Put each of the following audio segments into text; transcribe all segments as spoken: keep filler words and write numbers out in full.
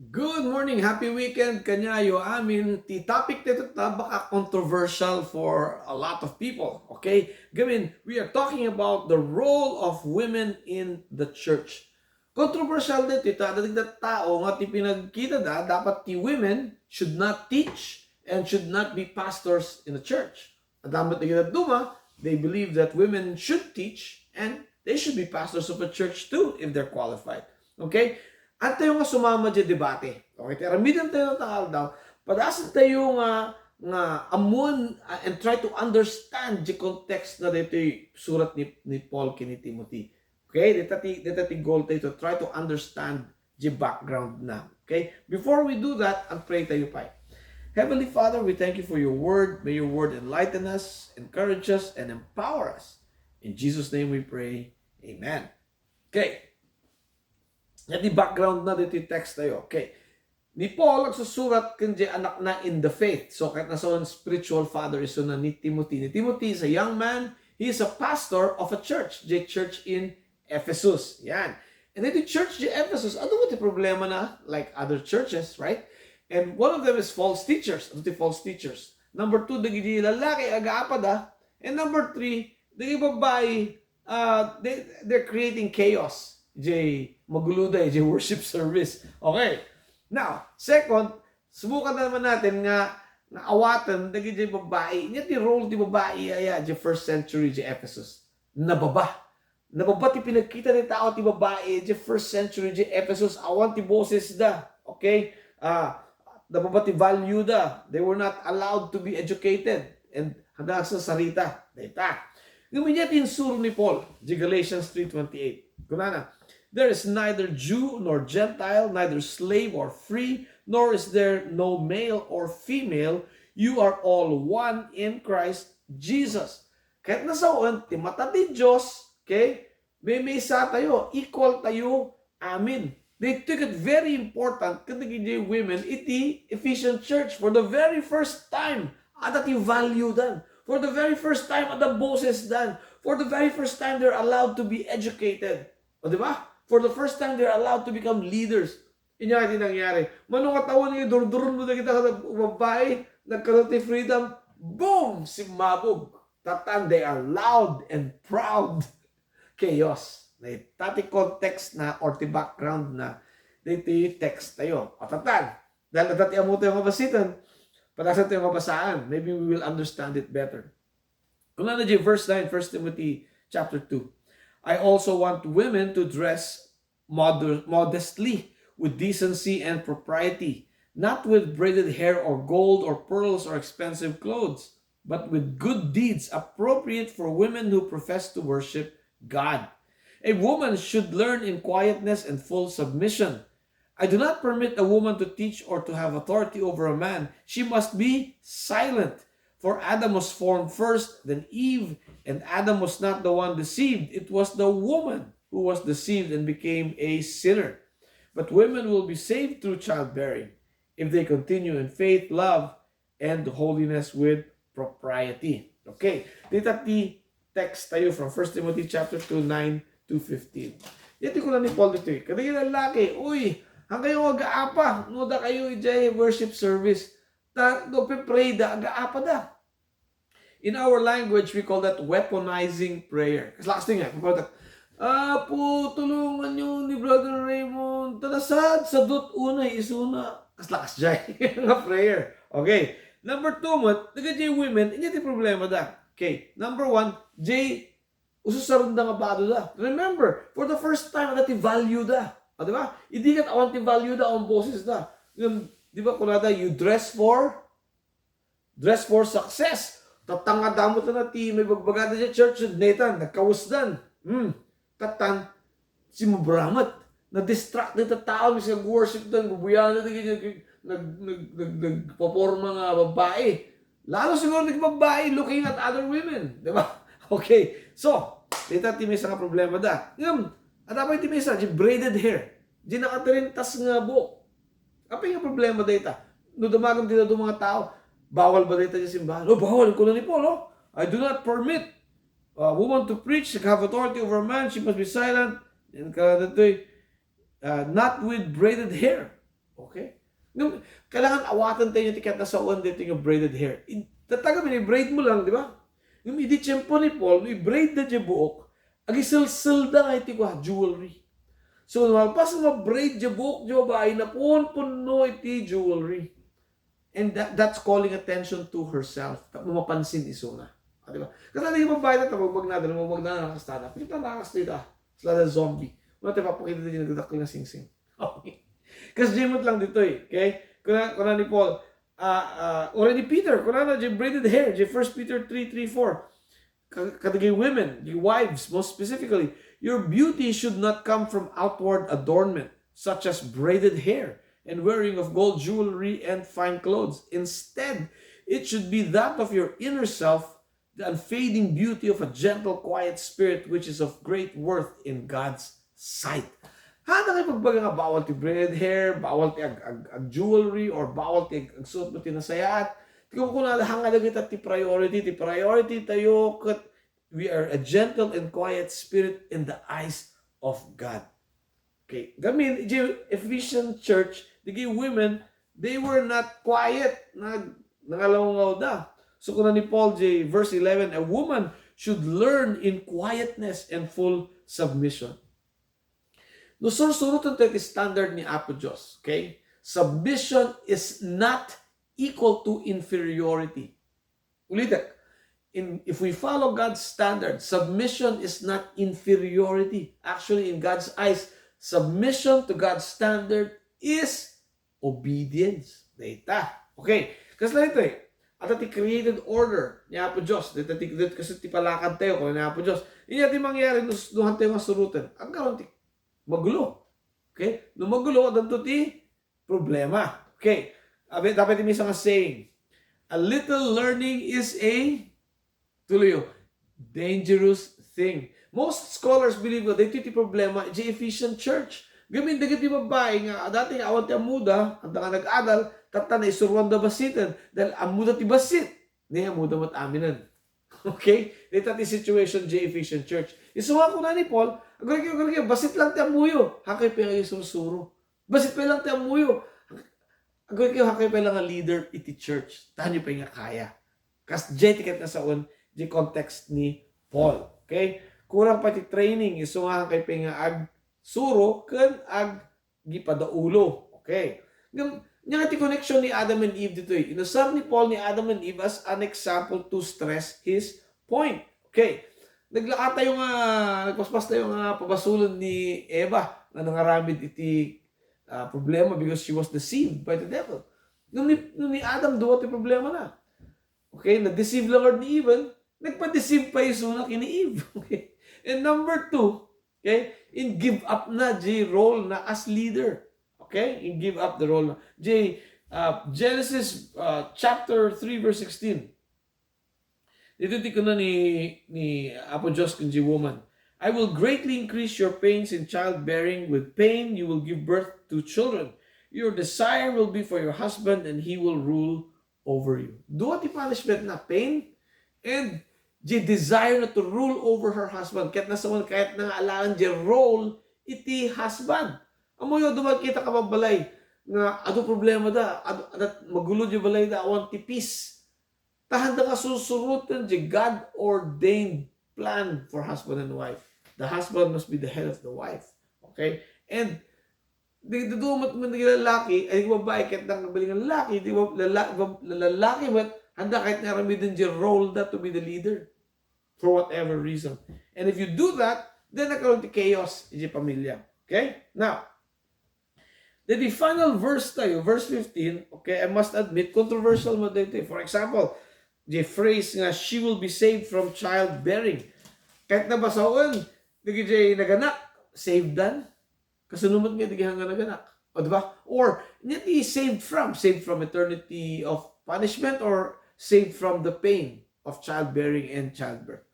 Good morning, happy weekend kanyayo amin. Ti topic dayta baka controversial for a lot of people, okay? Gamin, we are talking about the role of women in the church. Controversial dayta, dagiti tao nga ti pinagkita da, dapat ti women should not teach and should not be pastors in the church. Adda met dagiti dadduma, they believe that women should teach and they should be pastors of a church too if they're qualified. Okay? Adtayo nga sumama diay debate. Okay, ti aramidantayo nga aldaw, padasantayo nga, nga ammoen, ah, and try to understand diay context na ditoy surat ni, ni Paul ken ni Timothy. Okay? Dita ti, dita ti goal tayo to try to understand diay background na. Okay? Before we do that, agpray tayo pay. Heavenly Father, we thank you for your word. May your word enlighten us, encourage us, and empower us. In Jesus' name we pray. Amen. Okay. Iti background na ditoy text tayo. Okay. Ni Paul agsusurat ken diay anakna in the faith. So, ket nasaon spiritual father isuna ni Timothy. Ni Timothy is a young man. He is a pastor of a church, diay church in Ephesus. Yan. And then the church diay Ephesus, adu ti problema na, like other churches, right? And one of them is false teachers. Adu ti false teachers? Number two, dagiti lalaki, agaapada. And number three, dagiti babai, uh, they, they're creating chaos. Diay maguloda, diay worship service. Okay. Now, second, subukan naman natin nga, nga awaten dagiti babai. Ania ti role ti babai aya diay first century diay Ephesus? Nababa. Nababa ti pinagkita ti tao ti babai diay first century diay Ephesus. Awan ti bosesda. Okay? Ah, nababa ti value da. They were not allowed to be educated. And handa agsasarita. Dayta. Ngem ania ti insuro ni Paul, diay Galatians three twenty-eight. Kunana, "There is neither Jew nor Gentile, neither slave or free, nor is there no male or female. You are all one in Christ Jesus." Ket nasawen ti mata ti Dios, okay? Maymaysa tayo, equal tayo, amin. They took it very important kadagiti women iti Ephesian church for the very first time. Adda ti value dan. For the very first time, adda bosesdan. For the very first time, they're allowed to be educated. O, di ba? For the first time, they're allowed to become leaders. Ania ti nangyari? Mano nga tawen nga idurduron mo dagita nga babai, nagkaroon ti freedom, boom! Simmabog. Tatan, they are loud and proud. Chaos. Dayta ti context na or ti background na daytoy text tayo. O, tatan, dahil adda ti ammo tayo nga basiten, padasan tayo nga basaan. Maybe we will understand it better. Kunana diay verse nine, First Timothy chapter two, "I also want women to dress moder-, modestly, with decency and propriety, not with braided hair or gold or pearls or expensive clothes, but with good deeds appropriate for women who profess to worship God. A woman should learn in quietness and full submission. I do not permit a woman to teach or to have authority over a man. She must be silent. For Adam was formed first, then Eve, and Adam was not the one deceived. It was the woman who was deceived and became a sinner. But women will be saved through childbearing if they continue in faith, love, and holiness with propriety." Okay. Dita ti text tayo from First Timothy chapter two, nine to fifteen. Ania ti kuna ni Paul ditoy, eh. Kadagiti lalaki, uy, hanggayo nga agaapa, no, adda kayo idiay worship service. Ta, no, pe-pray da, agaapa da. In our language, we call that weaponizing prayer. Kasla, kasla nga, pagkakita, "Apo, tulungan niyo ni Brother Raymond. Ta nasadsadot unay isuna." Kasla kasdiay nga prayer. Okay. Number two met, dagiti women, ania ti problema da? Okay. Number one, diay ususarenda nga bado da. Remember, for the first time, adda ti value da. Ah, di ba? Idi ket awan ti value da, awan boses da. Ngem, di ba, kunada, "You dress for, dress for success." Tattang nga damo ta na ti may bagbaga da diay church, Nathan, nagkawesdan. Hmm. Tattan, simmabra met. Na-distract dita tao, mis nag-worship dan, bubuyanan dagiti nag-, nag-, nag-, nagpaporma nga babai. Lalo siguro dagiti babai looking at other women, di ba? Okay. So, dita ti maysa nga problema da. Ngem, adda pay ti maysa, diay braided hair. Diay nakatirintas nga buok. Apay nga problema dayta? No dumagem ti dadduma nga tao, bawal ba dayta diay simbahan? Oh, bawal, kuna ni Paul, oh. "I do not permit a woman to preach, to have authority over a man. She must be silent." And kadatoy, uh, "Not with braided hair." Oh, Okay? Ngem, kailangan awaten tayo ti ket nasaoen dito nga braided hair. I-, tataga, i-braid mo lang, di ba? Ngem, idi tiempo ni Paul, no i-braid da di buok, agiselsel da nga iti kua, jewelry. So, malpas nga braid di buok di babae, napunpunno iti jewelry. And that, that's calling attention to herself. Tapno mapansin isuna. Ah, di ba? Kasi ano yung babae na tabag na, dali mo magna na kastada. Kita na kastada. Sila na zombie. Wala tayo papakita din nagdakil na singsing. Okay. Kasi Jimot lang dito eh. Okay? Kuna, kuna ni Paul, ah, ah, or ni Peter, kuna na, yung braided hair, yung First Peter three three four. Ka-, kadagiti women, the wives, most specifically, your beauty should not come from outward adornment, such as braided hair and wearing of gold jewelry and fine clothes. Instead, it should be that of your inner self, the unfading beauty of a gentle, quiet spirit, which is of great worth in God's sight. Hana nga ipagbaga nga bawal ti braided hair, bawal ti ag, ag, ag jewelry, or bawal ti ag, agsuot mo ti nasayaat. Ti kukunada, hanga dagita ti priority. Ti priority tayo ket we are a gentle and quiet spirit in the eyes of God. Okay, gamin, iti Ephesian church, dagiti women, they were not quiet. Nag, nangalawngawda. So, kuna ni Paul, iti verse eleven, a woman should learn in quietness and full submission. No, sursuroten tayo ti standard ni Apo Dios, okay? Submission is not equal to inferiority. Ulitek, in, if we follow God's standard, submission is not inferiority. Actually, in God's eyes, submission to God's standard is obedience. Dayta. Okay. Kasla ito eh. At ti created order ni Apo Dios. Dayta ti, dayta kasi ti palakad tayo, kuna ni Apo Dios. Inya ti mangyari, nus-, nuhan tayo nga surutan. Ang karon ti magulo. Okay? No magulo, addanto ti problema. Okay. Abi, dapat ti maysa nga saying, "A little learning is a," tuloy, oh, "dangerous thing." Most scholars believe nga daytoy ti problema iti Ephesian church. Gamin dagiti babai nga dati nga awan ti ammoda, anta nga nag-adal, tatta naisuruanda bassiten, dahil ammoda ti bassit. Ni ammoda met aminen. Okay? Dayta ti situation iti Ephesian church. Isu nga kuna ni Paul, "Aguraykayo, aguraykayo, bassit lang ti ammoyo. Haankayo pay nga agisursuro. Bassit pay lang ti ammoyo. Aguraykayo, haankayo pay lang nga leader iti church. Taanyo pay nga kaya." Kas diay ti ket nasaoen iti context ni Paul. Okay? Kurang pay ti training, isu nga haankayo pay nga agsuro ken ag gipadaulo. Okay. Ngem, ania nga ti connection ni Adam and Eve ditoy? Inusar ni Paul ni Adam and Eve as an example to stress his point. Okay. Naglaka tayo nga, nagpaspas tayo nga pabasolon ni Eva nga nangaramid iti, ah, problema because she was deceived by the devil. No ni, no ni Adam, dua ti problema na. Okay, na-deceive la ngarud ni Eve, nagpa-deceive pa isuna ken ni Eve. Okay? And number two, okay, in give up na iti role na as leader. Okay? In give up the role na. Iti, uh, Genesis, uh, chapter three, verse sixteen. Dito ti kuna ni, ni Apo Dios ken iti woman, "I will greatly increase your pains in childbearing. With pain, you will give birth to children. Your desire will be for your husband, and he will rule over you." Dua ti punishment na, pain and the desire na to rule over her husband. Ket nasaoen, ket na nga alaen iti role iti husband. Ammoyo, dua makita ka balay nga adu problema da, adu, adu, magulo iti balay da, awan ti peace. Ta haanda nga sursuroten iti God-ordained plan for husband and wife. The husband must be the head of the wife. Okay? And di, di dumat man dagiti lalaki, ay, dagiti babai, ket nang nagbaling nga lalaki, di ba, lala-, ba-, lalaki, but haanda ket nga aramiden iti role da to be the leader for whatever reason. And if you do that, then nagkaroon ti chaos iti pamilya. Okay? Now, the, the final verse tayo, verse fifteen, okay, I must admit, controversial mo dito. For example, the phrase nga, "She will be saved from childbearing." Kahit nabasaon, dagiti naganak, saved dan. Kasano met nga dagiti nga naganak? O, di ba? Or, ania ti saved from? Saved from eternity of punishment or saved from the pain of childbearing and childbirth?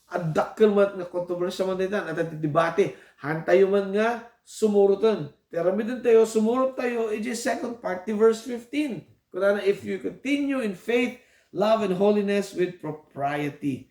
Adda dakkel met nga kontrobersia man dayta, adda ti debate. Haantayo man nga sumuroten. Ti aramiden tayo, sumurot tayo, iti second part, ti verse fifteen. Kunana, "If you continue in faith, love, and holiness with propriety."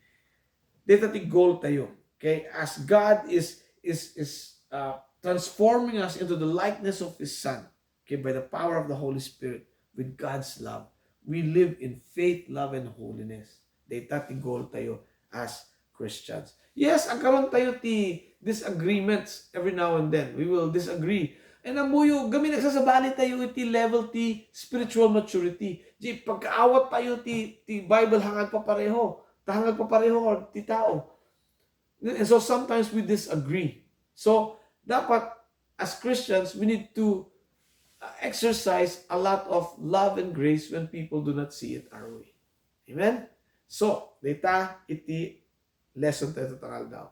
Dayta ti goal tayo. Okay? As God is, is, is, uh, transforming us into the likeness of His Son. Okay, by the power of the Holy Spirit, with God's love, we live in faith, love, and holiness. Dayta ti goal tayo as Christians. Yes, agkaron tayo ti disagreements every now and then. We will disagree. And ammoyo, gamin nagsasabali tayo iti level ti spiritual maturity. Di pagkaawat tayo ti, ti Bible hangagpapareho. Ta hangagpapareho ti tao. And so sometimes we disagree. So, dapat, as Christians, we need to uh, exercise a lot of love and grace when people do not see it our way. Amen? So, dayta iti lesson tayo ta nga aldaw.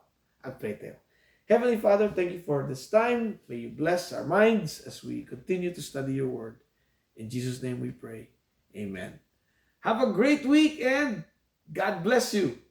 Agpray tayo. Heavenly Father, thank you for this time. May you bless our minds as we continue to study your word. In Jesus' name we pray. Amen. Have a great week and God bless you.